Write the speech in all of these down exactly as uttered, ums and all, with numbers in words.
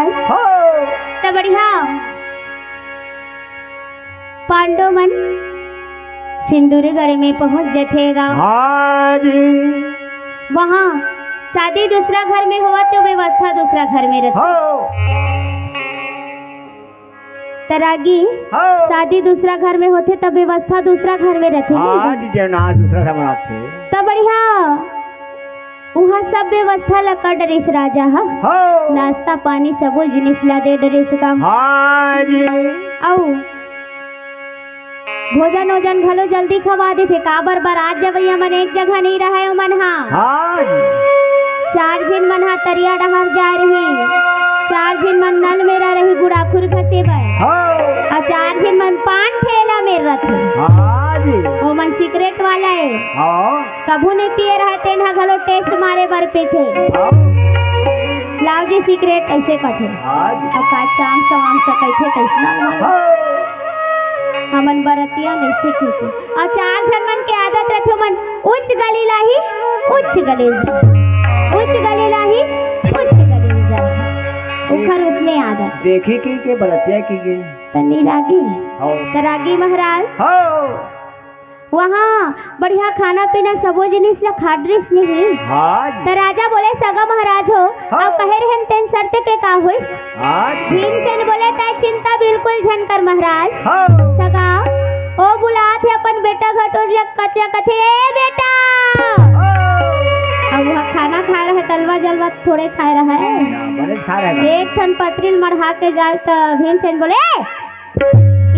हो। त बढ़िया, पांडव मन सिंदूरीगढ़ में पहुंच जथे गा। हाँ जी। वहाँ शादी दूसरा घर में होवत, तो व्यवस्था दूसरा घर में रथे। हो। त रागी, हो। शादी दूसरा घर में होथे, तब व्यवस्था दूसरा घर में रथे, नहीं? हाँ जी, जेवनास दूसरा घर में आथे। त बढ़िया, उहाँ सब व्यवस्था ला कर डरिस राजा ह। हो। नाश्ता पानी सबो जिनिस ला दे डरिस का। हाँ जी। अउ भोजन ओजन घलो जल्दी खवा देथे, काबर बरात जवइया मन एक जगह नइ रहय ओमन हा। हाँ जी। चार झिन मन हा तरिया डहर जाय रही, चार झिन मन नल मेरा रही गुड़ाखुर घसे बर, हाँ। अउ चार झिन मन पान ठेला मेर रथे। हाँ जी। ओमन सिगरेट वाला ए। हाँ। कभू नइ पिए रहय, तेन ह घलो टेस्ट मारे बर पीथे। हाँ। लाओ जी सिगरेट, अइसे कथे। हाँ जी। अउ का चाम सवाम सकइथे, कइसना ओमन? हाँ। हमन बरतिया नइसे कहिथे। अउ चार झन मन के आदत रथे, ओमन उच्च गली लाही, उच्च गली जाही, उच्च गली लाही, उच्च गली जाही। ओखर उसने आदत। देखी कि के बरतिया कि के। तनी रागी। हाँ। त रागी महाराज। हाँ। वहाँ बढ़िया खाना पीना सबो जिनिस ला खा डरिस नहीं। हाँ जी। त राजा बोले, सगा महाराज हो, हाँ। अउ कहे रहेन तेन शर्त के का होइस? हाँ जी। भीमसेन बोले, तैं चिंता बिल्कुल झन कर महाराज। हाँ। सगा, ओ बुलात हे अपन बेटा घटोत्कच ला, कथे, ए बेटा। हाँ। अब वहाँ खाना खाय रहे, तलवा जलवा थोड़े खाय रहे। हाँ, बड़े खा रहे हैं। एक ठन पतरी ल मढ़ा के जाय त भीमसेन बोले, ए,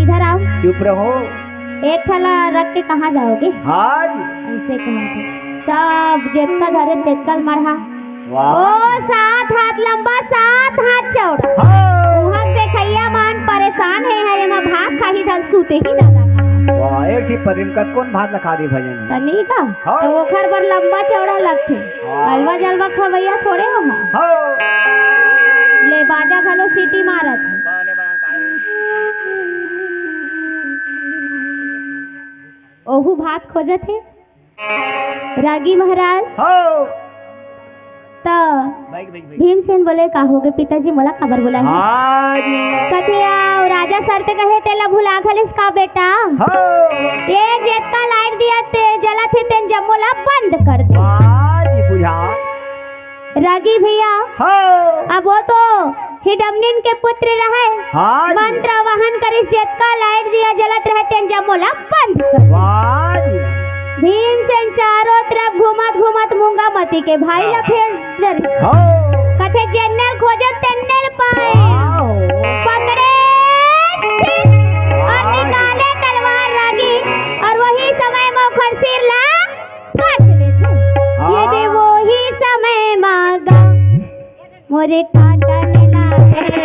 इधर आओ। चुप रहो। एक ठला रख के कहाँ जाओगे? हाँ जी। अइसे कहा था। सब जेतका धरे तेतका ल मढ़ा। वाह। ओ सात हाथ लंबा, सात हाथ चौड़ा। हाँ। उहाँ देखइया मन परेशान हे, हे, एमा भात खाही धन सूते ही दादा कहा। वाह, एक ही पतरी म कतकोन भात ला खा दी भजन। तनी का? हाँ। त ओखर बर लंबा चौड़ा लगथे। हाँ। अलवा जलवा खवइया थोड़े हो हा। हाँ। ले बाजा घलो सीटी मारत हे। ओहू भात खोजत हे। रागी महाराज। हो। त बैठ, बैठ, बैठ। भीमसेन बोले, का होगे पिताजी, मोला काबर बुलाए हस? हाँ जी। कथे, "अउ राजा शर्त कहे, तेला भुला घलिस का बेटा? हो। ये जेतका लाइट दिया ते जलत हे, तेन जम्मो ला बंद कर दे।" हाँ जी, बुझा। रागी भैया, हाँ। अब वो तो हिडमनिन के पुत्र रहय। हाँ जी। मंत्र आवाहन करिस, जेतका लाइट दिया जलत रहय, तेन जम्मो ला बंद कर। वाह जी। भीमसेन चारों तरफ घूमत घूमत मूंगामती के भाई ला हाँ। फेर डरिस। हाँ। कथे, "जेन्ने ल खोजव, तेन्ने ल पाए।" वाह। पकड़े सिर और वाह। निकाले तलवार रागी, और वही समय म ओखर सिर ला काट लेथे। हाँ। ये दे वही समय मांगा, मोरे काटन लागे।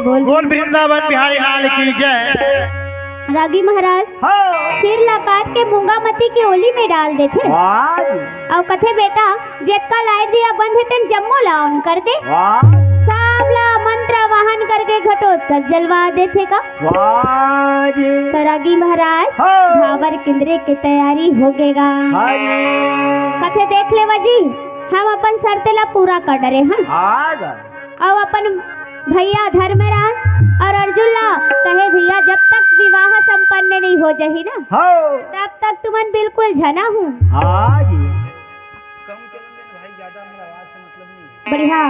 बोल। बोल वृंदावन बिहारी लाल की जय। रागी महाराज, हाँ। सिर ला काट के मूंगामती के ओली में डाल देथे। वाह जी। अउ कथे, "बेटा, जेतका लाइट दिया बंद हे, तेन जम्मो ला on कर दे।" वाह। सब ला मंत्र आवाहन करके घटोत्कच जलवा देथे का। वाह जी। त रागी महाराज, हाँ। भांवर किंदरे के तैयारी होगे गा। हाँ जी। कथे, "देख लेवा जी, हम अपन शर्त ला पूरा कर डरे हन।" हाँ गा। अउ अपन भैया धर्मराज, और अर्जुन ला कहे, "भैया, जब तक विवाह संपन्न नहीं हो जाही ना, हो। तब तक तुमन बिल्कुल झना हूँ।" हाँ जी। कम चलन देन भाई, ज्यादा हमर आवाज से मतलब नहीं है। बढ़िया।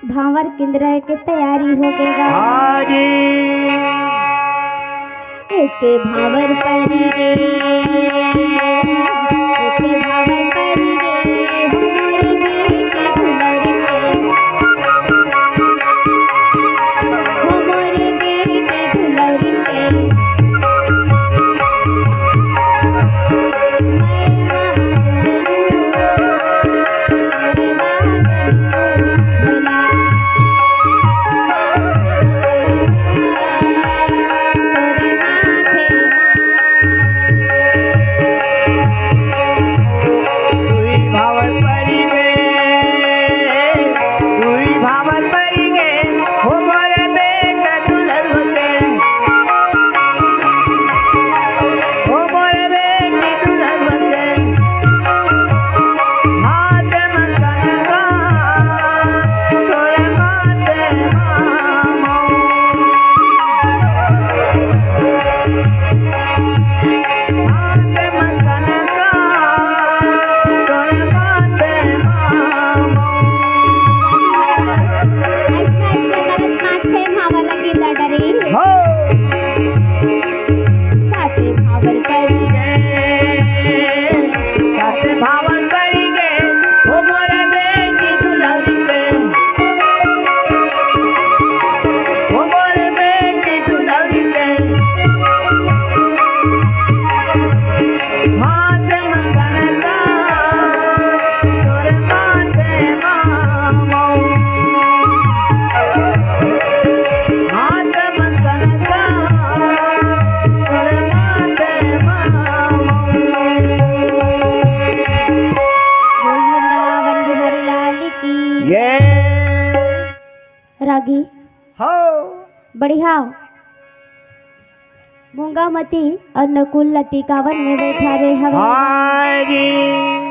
भांवर किंदरा के तैयारी हो गई बा। हाँ जी। एके भांवर परी गे, एके भांवर परी गे, हमर बेटी दुलर के, हमर बेटी दुलर के। रागी। हो। बढ़िया। मूंगामती अउ नकुल ला टिकावन में बैठा रे हवे। हाँ जी।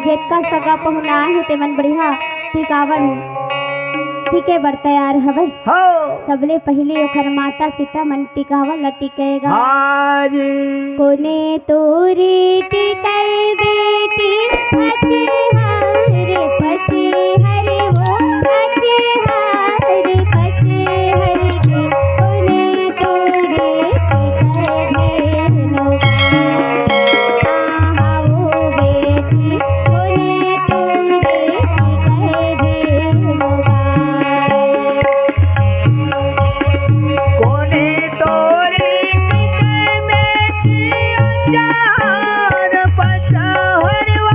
जेतका सगा पहुना हे तेमन बढ़िया टिकावन टिके बर तैयार हवे। हो। सबले पहिले ओखर माता पिता मन टिकावन ला टिकेगा। हाँ जी। कोने तोरे टिकई बेटी, पचहर पचहर वो, पचहर पचहर के कोने तोरे टिकई बेनो। आहा वो बेटी, कोने तोरे टिकई बेनो। कोने तोरे टिकई बेटी, अचार पचार वा,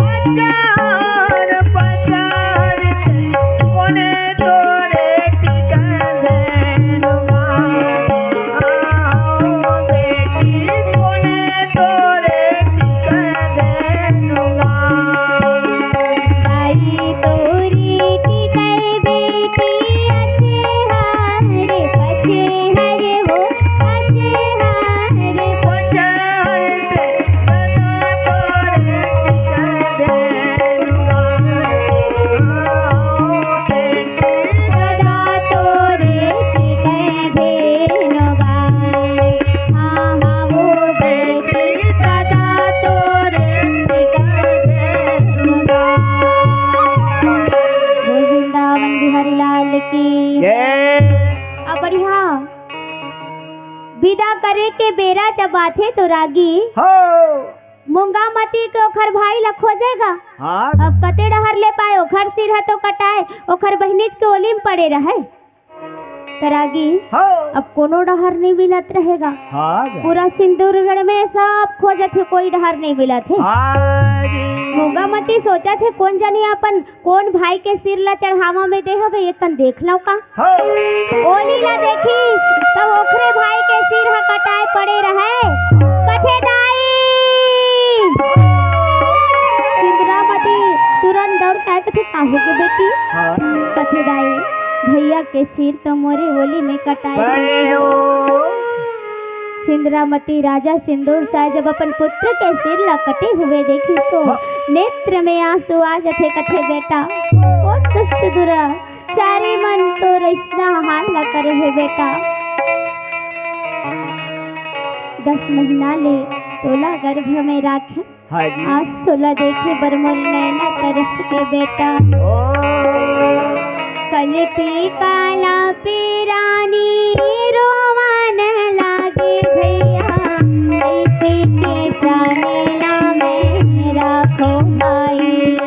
अचार पचार के कोने तोरे टिकई बेनो। आओ बेटी, कोने तोरे टिकई बेनो। दाई तोरी टिकई बेटी, अचहार पचहर वो, अचहार पचहर। बोल वृंदावन बिहारी लाल की। जय। अब बढ़िया विदा करे के बेरा जब आथे तो रागी हो। मूंगामती के ओखर भाई ला खोजेगा। हाँ। अब कते डहर ले पाए, ओखर सिर ह तो कटाए, ओखर बहिनीच के ओली म पड़े रहय। त रागी, हाँ। अब कोनो डहर नहीं मिलत रहेगा। हाँ। पूरा सिंदूरगढ़ में सब खोजत हे, कोई डहर नहीं मिलत हे। हाँ जी। मूंगामती सोचत हे, कोन जनी अपन कोन भाई के सिर ला चढ़ावा में दे हवे, एकन देख लव का। हो। ओली ला देखिस, तब ओखरे भाई के सिर ह कटाए पड़े रहय। कथे दाई, सिंदुरामती तुरंत दौड़ के आए, कथे, "का होगे बेटी?" हाँ। कथे दाई, "भैया के सिर तो मोरे ओली में कटाए।" बड़े हो। सिंदुरामती राजा सिंदूर साय जब अपन पुत्र के सिर ला कटे हुए देखिस तो हाँ। नेत्र में आंसू आ जथे, कथे, "बेटा, कोन दुष्ट दुरा चारी मन तो अइसना हाल ला करे हे बेटा। दस महीना ले तोला गर्भ में राखे। हाँ जी। आज तोला देखे बर मोर नैना तरस के बेटा। ओ। कलपी कालपी रानी रोवन लागे भैया, कइसे के प्राण ला मैं राखों भाई।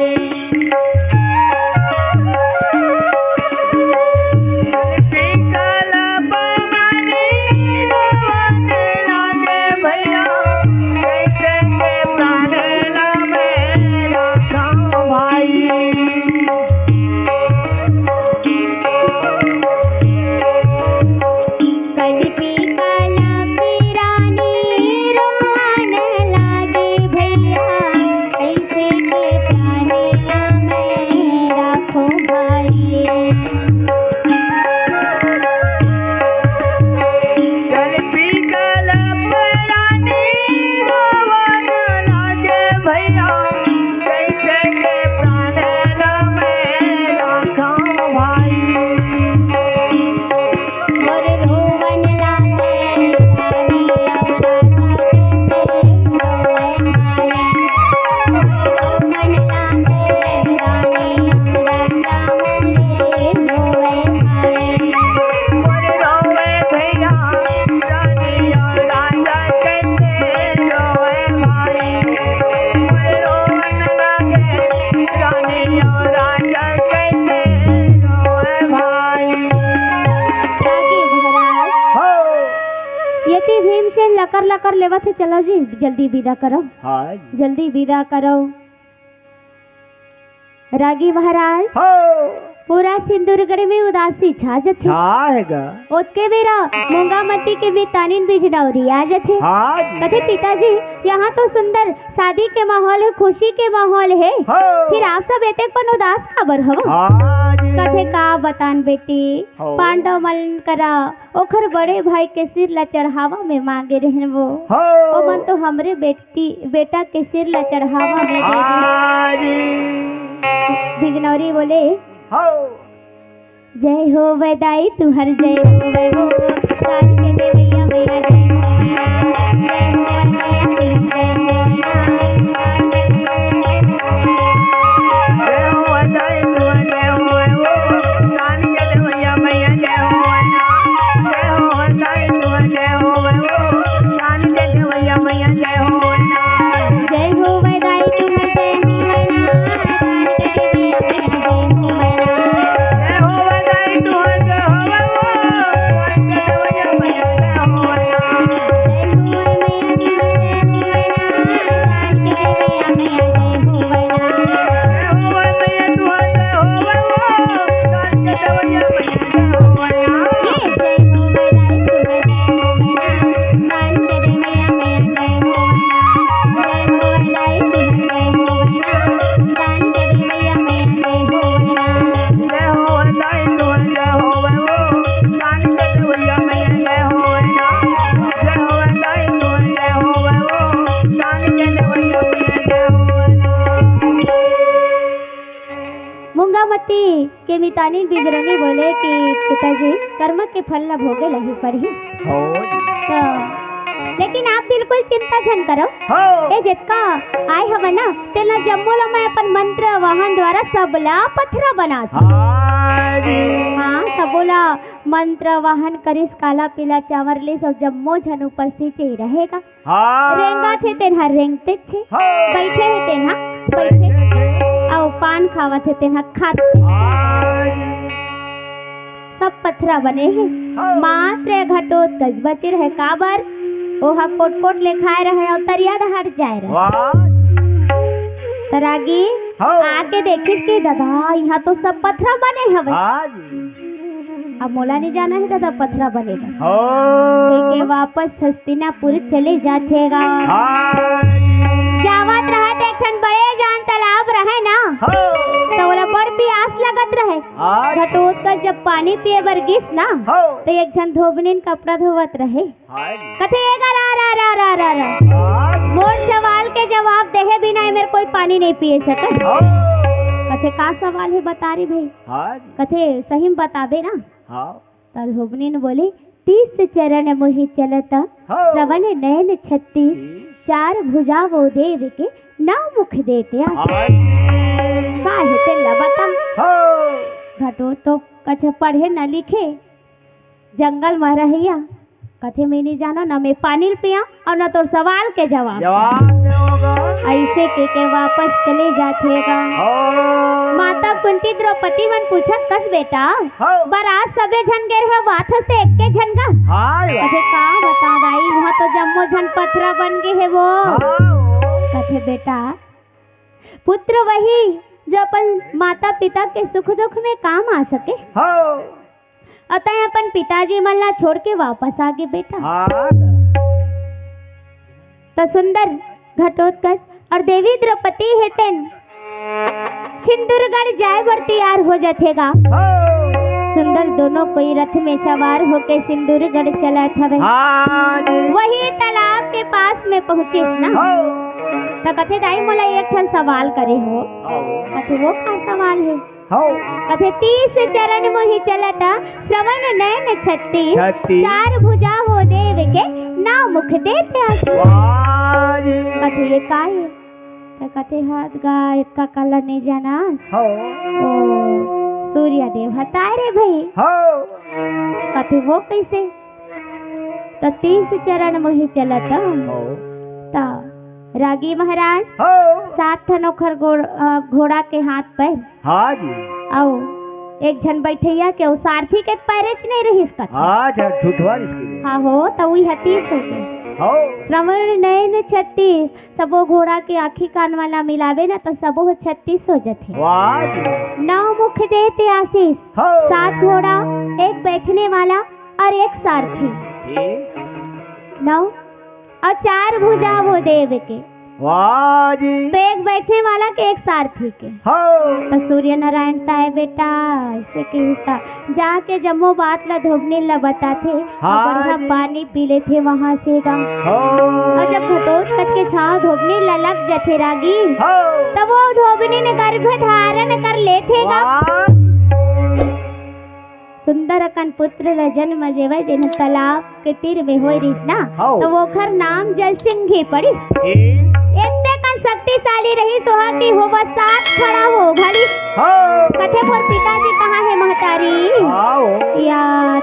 ये कि भीमसेन लकर लकर लेवत हे, चलो जी, जल्दी विदा करो। हाँ। जल्दी विदा करो। रागी महाराज, हो। पूरा सिंदूरगढ़ में उदासी छा जथे। छा हे गा। ओतके बेरा मूंगामती के मितानिन बिजनौरी आ जथे। हाँ जी। कथे, "पिताजी, यहाँ तो सुंदर शादी के माहौल हे, खुशी के माहौल हे, हो। फिर आप सब एतेक पन उदास काबर हव?" हाँ जी। कथे, "का बतान बेटी, हो। पांडव मन करा ओखर बड़े भाई के सिर ला चढ़ावा में मांगे रहेन वो। हो। ओमन तो हमरे बेटी, बेटा के सिर ला चढ़ावा में दे दे।" हाँ जी। बिजनौरी बोले, हो। जय हो वैदाई तुहर, जय हो वै हो, कान के देवैया मैया, जय हो वै हो, जय हो वैदाई तुहर, जय हो वै हो। मूंगामती के मितानिन बिजरनी बोले कि पिताजी, कर्म के फल ल भोगे ल ही पड़ही। हो जी। तो, लेकिन आप बिल्कुल चिंता झन करो। हो। ए जेतका आए हवय ना, तेला जम्मो ल मैं अपन मंत्र वाहन द्वारा सबला पथरा बनाहूं। हाँ जी। हाँ, सबो ला मंत्र वाहन करिस, काला पीला चांवर ले सब जम्मो झन ऊपर सींचे रहेगा। हाँ। रेंगत हे तेन ह रेंगतेच हे। हाँ। बइठे हे तेन ह बइठे। बइठे हे। अउ पान खावत हे तेन ह खाते। हाँ। सब पथरा बने हे। हाँ। मात्र घटोत्कच बचे रहे। काबर? ओहा कोट-कोट ले खाए रहे अउ तरिया डहार जाए रहे। वाह। त रागी हाँ। आके देखिस कि ददा, इहाँ तो सब पथरा बने हवे। हाँ जी। अब मोला नइ जाना हे ददा, पथरा बने बर। हो। कहिके वापस हस्तिनापुर चले जाथे गा। हाँ। जावत रहत एक ठन बड़े जान तालाब रहे ना, हो। त ओला बड़ पियास लगत रहे। हाँ। घटोत्कच जब पानी पिए बर गिस ना, हो। त एक झन धोबनिन कपड़ा धोवत रहे। हाँ जी। कथे, "ए गा रा, रा, रा, रा, रा, रा। हाँ। मोर सवाल के जवाब देहे बिना ए मेर कोई पानी नइ पिए सकय।" हाँ। कथे, "का सवाल हे, बता रे भई।" हाँ जी। कथे, "सही में बताबे ना?" हाँ। त धोबनी ने बोले, "तीस चरण मोहि चलत, हाँ। श्रवण नयन छत्तीस, हम्म। चार भुजा वो देव के, नौ मुख देत आशीष।" हाँ। का हे तेला बता? हाँ। घटोत्कच पढ़े न लिखे, जंगल म रहइया, कथे, "मैं नइ जानंव, न मैं पानी ल पियंव अउ न तोर सवाल के जवाब।" जवाब दे होगा। अइसे कहिके वापस चले जाथे गा। हाँ। माता कुंती द्रौपदी मन पूछत कस, "बेटा, हाँ। बरात सबे झन गे रहे, वात हस ते एके झन गा?" हाँ यार। कथे, "का बता दाई, उहाँ तो जम्मो झन पथरा बन गे हे वो।" हाँ। कथे, "बेटा, पुत्र वही जो अपन माता पिता के सुख दुख में काम आ सके।" हाँ। अउ तैं अपन पिताजी मन ला छोड़ के वापस आ गे बेटा। हाँ। त सुंदर घटोत्कच अउ देवी द्रौपदी हे तेन सिंदूरगढ़ जाए बर तैयार हो जाथे गा। हाँ। सुंदर दोनों कोई रथ में सवार होके सिंदूरगढ़ चलत हवे। हाँ जी। वही तालाब के पास में पहुंचिस ना। हाँ। त कथे, "दाई मोला एक ठन सवाल करे हो।" हाँ। कथे, "वो का सवाल हे?" हौ। कथे, "तीस चरण मोहि चलत, श्रवण नयन छत्तीस, छत्तीस। चार भुजा वो देव के, नौ मुख देत आशीष।" वाह जी। कथे, "ये का हे?" त कथे, "हद गा, एतका काला नइ जानस?" हौ। ओ, सूर्य देव हताय रे भई। हौ। कथे, "वो कइसे?" त तीस चरण मोहि चलत। हौ। त रागी महाराज, हौ। सात ठन ओखर गोड़-, अ, घोड़ा के हाथ पैर। हाँ जी। अउ एक झन बइठइया के, अउ सारथी के पैरेच नइ रहिस कथे। हाँ, झन ठुठवा रिहिस के। हाँ हो, त उही ह तीस हो गे। हौ। श्रवण नयन छत्तीस, सबो घोड़ा के आँखी कान वाला मिलाबे ना, त सबो ह छत्तीस हो जथे। वाह जी। नौ मुख देत आशीष, हौ। सात घोड़ा, एक बैठने वाला अउ एक सारथी। ठीक। नौ अउ चार भुजा वो देव के। वाह जी। त एक बैठने वाला के, एक सारथी के। हौ। त सूर्य नारायण ताय बेटा, अइसे कहिस त, "जाके जम्मो बात ला धोबनी ला बताथे, हाँ अउ बढ़िया जी। पानी पी लेथे वहाँ से गा।" हौ। अउ जब घटोत्कच के छाँव धोबनी ला लग जथे रागी, हौ। तब वो धोबनी ने गर्भ धारण कर लेथे गा। वाह। सुंदर अकन पुत्र ल जन्म देवय, जेन तालाब के तीर में होय रिहिस ना, हौ। त ओखर नाम जलसिंघी पड़िस। ए? एते कन शक्तिशाली रहिस ओहा कि होवा सात खड़ा हो घड़िस। हौ। कथे, "मोर पिताजी कहाँ हे महतारी?" हौ। यार,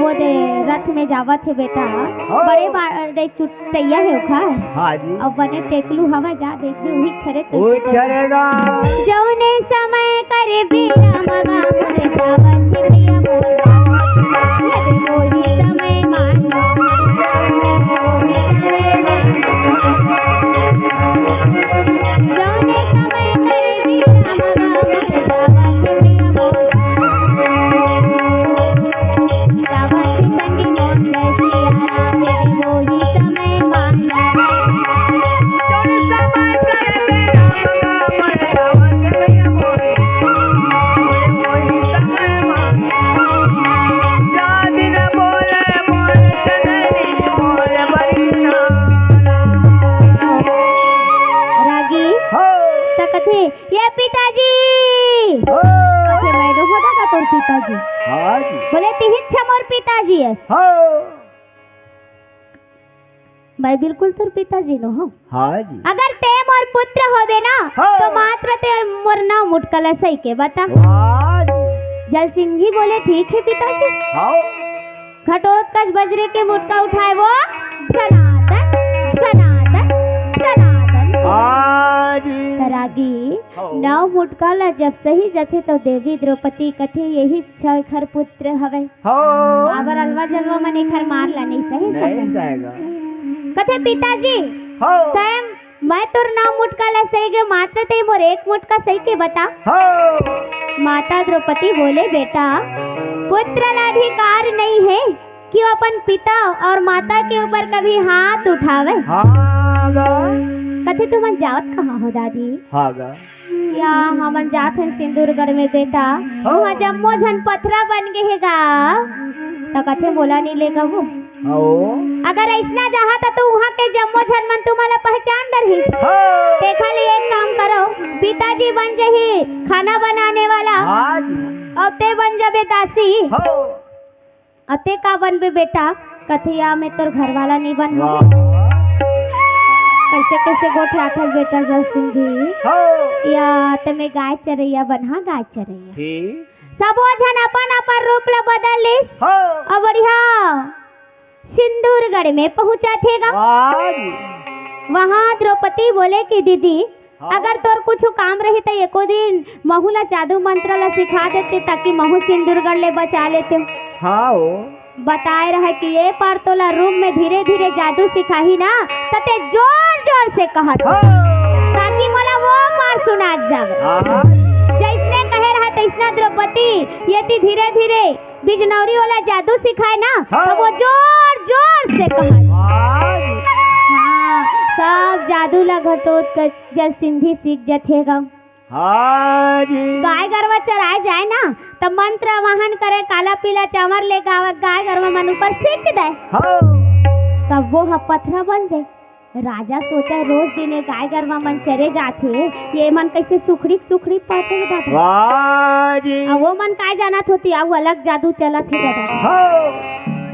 वो दे रथ में जावत हे बेटा, हौ। बड़े बड़े चुट तैया हे ओखर। हाँ जी। अउ बने टेकलू हवा जा देखबे उही छरे तो ओ छरेगा। जउने समय करे बेरा मगा मोर जावत भैया मोर। यदि मोही समय मान। जउने समय करे बेरा मगा मोर जावत भैया मोर। रागी, हो। त कथे, "ये पिताजी।" हो। कथे, "मैं तो होता का तोर पिताजी।" हाँ जी। बोले, "तिही छ मोर पिताजी अस।" हो। मैं बिल्कुल तोर पिताजी नो हूँ। हाँ जी। अगर ते मोर पुत्र होबे ना, हाँ। तो मात्र ते मोर नाम मुटका ल सही के बता। वाह जी। जलसिंघी बोले, "ठीक है पिताजी।" हाँ। घटोत्कच बजरे के मुटका उठाए वो, धनाधन, धनाधन, धनाधन। हाँ जी। त रागी, हाँ। नौ मुटका ल जब सही जथे तो देवी द्रौपदी कथे, "यही छखर पुत्र हवय।" हो। काबर अलवा जलवा मन एखर मार ला नइ सहे नहीं सकय। सहेगा। कथे, "पिताजी, हो। तैं मैं तोर नौ मुटका ला सही गे, मात्र तैं मोर एक मुटका सही के बता।" हो। माता द्रौपदी बोले, "बेटा, पुत्र ला अधिकार नइ हे कि वो अपन पिता अउ माता के ऊपर कभी हाथ उठावे।" हाँ गा। कथे, "तुमन जावत कहाँ हो दादी?" हाँ गा। या, हमन जात हन सिंदूरगढ़ में बेटा, हाँ। उहाँ जम्मो झन पथरा बन गे हे गा। त कथे, "मोला नइ लेगहू?" हाँ। अगर अइसना जाहा त, त उहाँ के जम्मो झन मन तुमन ला पहचान डरही। हाँ। तेखर ले एक काम करव, पिताजी बन जही खाना बनाने वाला, हाँ जी। अउ ते बन जाबे दासी। हो। अउ ते का बनबे बेटा? कथे या मैं तोर घर वाला नहीं बन। वाह। कैसे कैसे गोठियाथस बेटा जल सिंधी? हो। या ते मैं गाय चरैया बनहा, गाय चरैया। ठीक। सबो झन अपन अपन रूप ला बदल लिस। हो। अउ बढ़िया सिंदूरगढ़ में पहुंचथे गा। वाह जी। वहाँ द्रौपदी बोले कि दीदी, हाँ। अगर तोर कुछ काम रही त एको दिन महू ला जादू मंत्र ला सिखा देते, ताकि महू सिंदूरगढ़ ले बचा लेते। हाँ हो। बताए रहे कि ये पार तोला रूम में धीरे धीरे जादू सिखाही ना, त ते जोर जोर से कहत, हाँ। ताकि मोला वो पार सुनात जावे। हाँ। जैसने कहे रहे तैसना द्रौपदी ये ती धीरे धीरे बिजनौरी वाला जादू सिखाए ना, हाँ। त वो जोर जोर से कहत। वाह। हाँ, सब जादू ला घटोत्कच जल सिंधी सीख जथे गा। हाँ जी। गाय गरवा चराए जाए ना, त मंत्र आवाहन करे, काला पीला चांवर ले गाय गरवा मन ऊपर सींच दे। हाँ। सबो ह पथरा बन जाए। राजा सोचा, रोज दिन ये गाय गरवा मन चरे जाथे, ये मन कैसे सुखड़ी सुखड़ी पाथे दादा। वाह जी। अब वो मन काय जानत होती, अउ अलग जादू चलत हे दादा। हो।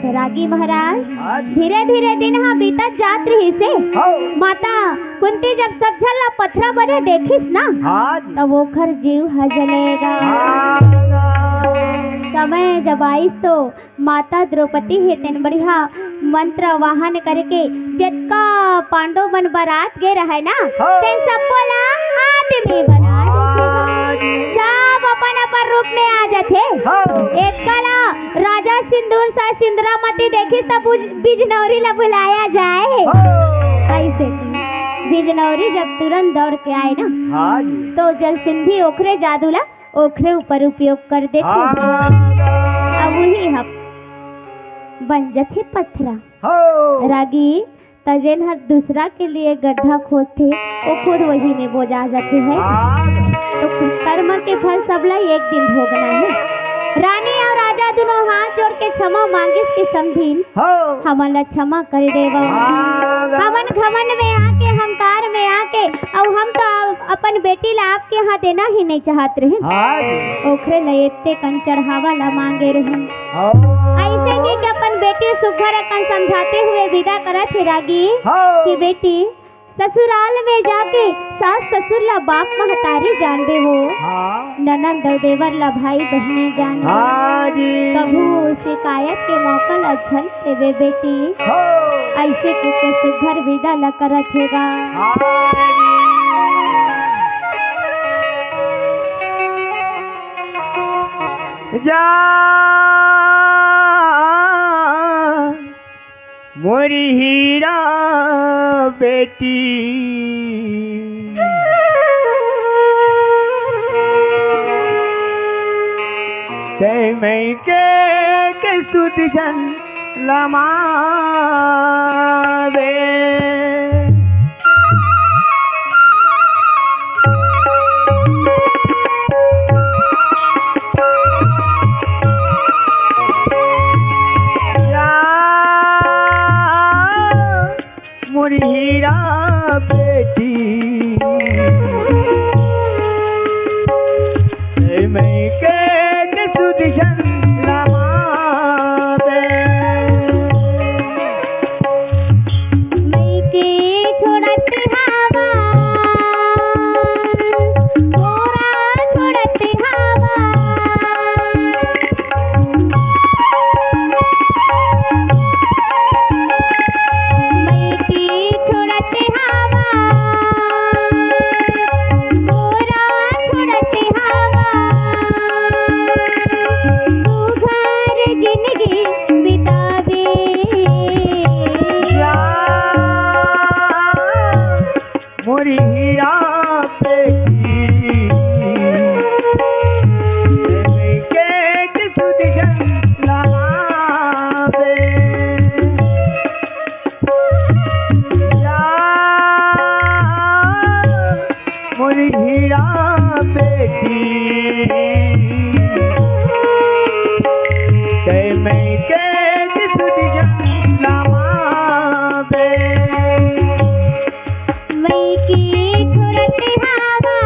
तो रागी महाराज, हाँ जी। धीरे धीरे दिन ह बीतत जात रहिसे। हो। माता कुंती जब सब झन ला पथरा बने देखिस ना, हाँ जी। तब ओखर जीव ह जलेगा। हाँ। समय जब आइस तो माता द्रौपदी हे तेन बढ़िया मंत्र वाहन करके जतका पांडव मन बरात गे रहे ना, हाँ। तेन सबको ला आदमी बना देथे। हाँ जी। सब अपन अपन रूप में आ जाथे। हाँ। एतका ला राजा सिंदूर सा सिंदूरामती देखिस त बुझ-, बिजनौरी ला बुलाया जाए। हाँ। ऐसे कि बिजनौरी जब तुरंत दौड़ के आए ना, हाँ जी। तो जल सिंधी ओखरे जादू ला ओखरे ऊपर उपयोग कर देथे। हाँ। अब वही ह बन जथे पथरा। हो। रागी, त जेन ह दूसरा के लिए गड्ढा खोदथे, वो खुद वही में बोजा जाथे है। हाँ। तो कर्म के फल सबला एक दिन भोगना है। रानी अउ राजा दुनों हाथ जोड़ के क्षमा मांगिस कि समधिन, हो। हमन ला क्षमा कर देवा। हाँ। हमन घमंड में आके, अहंकार में आके, अउ हम तो अपन बेटी ला आपके यहाँ देना ही नहीं चाहत रहे। हाँ जी। ओखरे ला एते कन चढ़ावा ला मांगे रहे। हाँ। ऐसे के, के अपन बेटी सुघर अकन समझाते हुए विदा करत हे रागी, हाँ। कि बेटी, ससुराल में जाके सास ससुर ला बाप महतारी जानबे वो। हाँ। ननंद अउ देवर ला भाई बहिनी जानबे। हाँ जी। कभू शिकायत के मौका ला झन देबे बेटी। हाँ। ऐसे के, के सुघर विदा ला करत हे गा। हाँ जी। जा मोरी हीरा बेटी, तै मई के, के सुध झन लमावे। या मोर हीरा बेटी, ए मई के सुध झन लमावे। मई के छोड़त हवा, तोरा छोड़त हवा। मई के छोड़त हवा, तोरा छोड़त हवा। सुघर जिनगी बितावे। मोर हीरा बेटी, के सुध झन लमावे। या मोर हीरा बेटी, तै मई के सुध झन लमावे। मई के छोड़त हवा,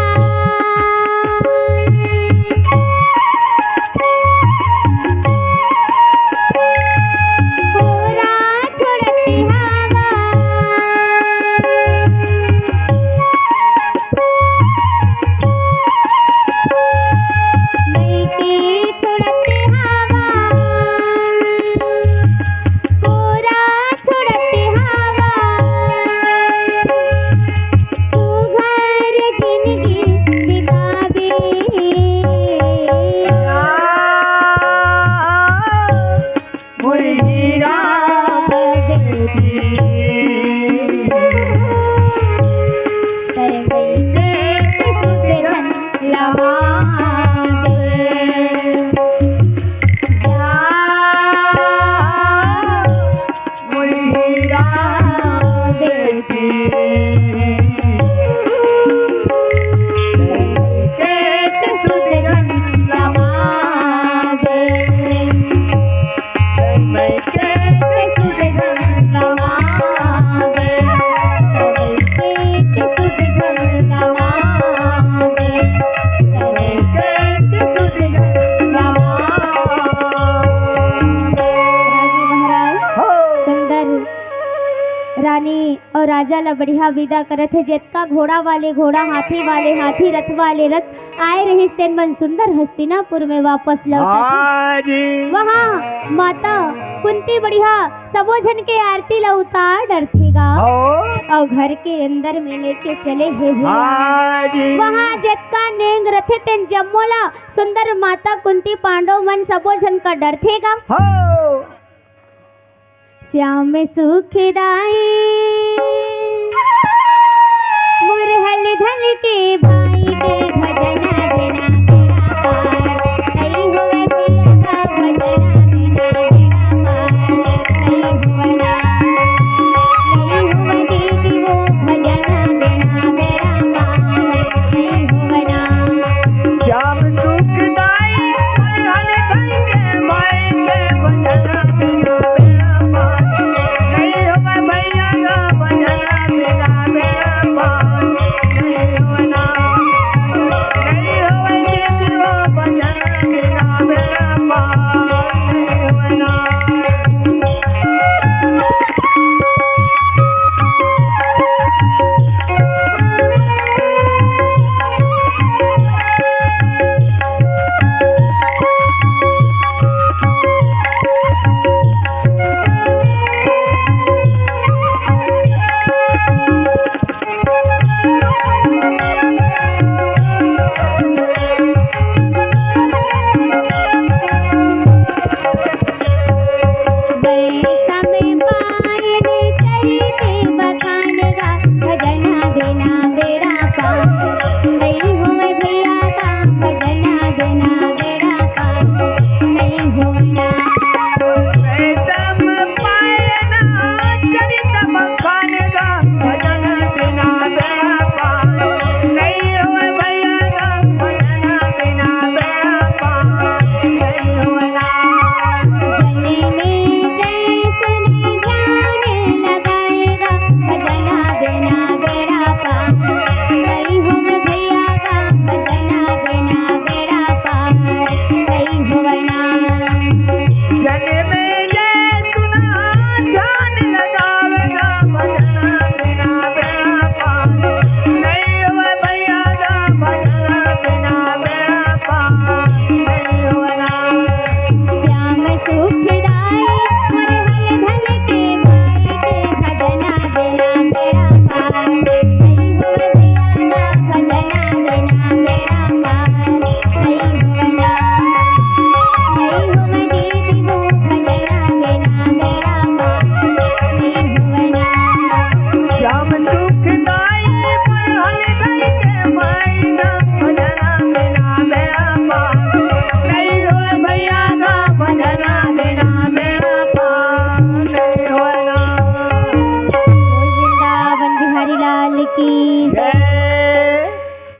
राजा ला बढ़िया विदा करत हे। जेतका घोड़ा वाले घोड़ा, हाथी वाले हाथी, रथ वाले रथ आए रहिस, तेन मन सुंदर हस्तिनापुर में वापस लौटत हे। हाँ जी। वहाँ माता कुंती बढ़िया सबो झन के आरती ला उतार डरथे गा। हाँ। अउ घर के अंदर में लेके चले हे भैया। हाँ जी। वहाँ जेतका नेंग रथे, तेन जम्मो ला सुंदर माता कुंती पांडव मन सबो झन का डरथे गा। हाँ। श्याम सुखदाई मुरहल धल के भाई के भजना बिना बेड़ा पार। नहीं होवे भैया का भजना बिना बेड़ा पार। नहीं होवे ना, नहीं होवे दीदी वो भजना बिना बेड़ा पार। नहीं होवे ना। श्याम सुखदाई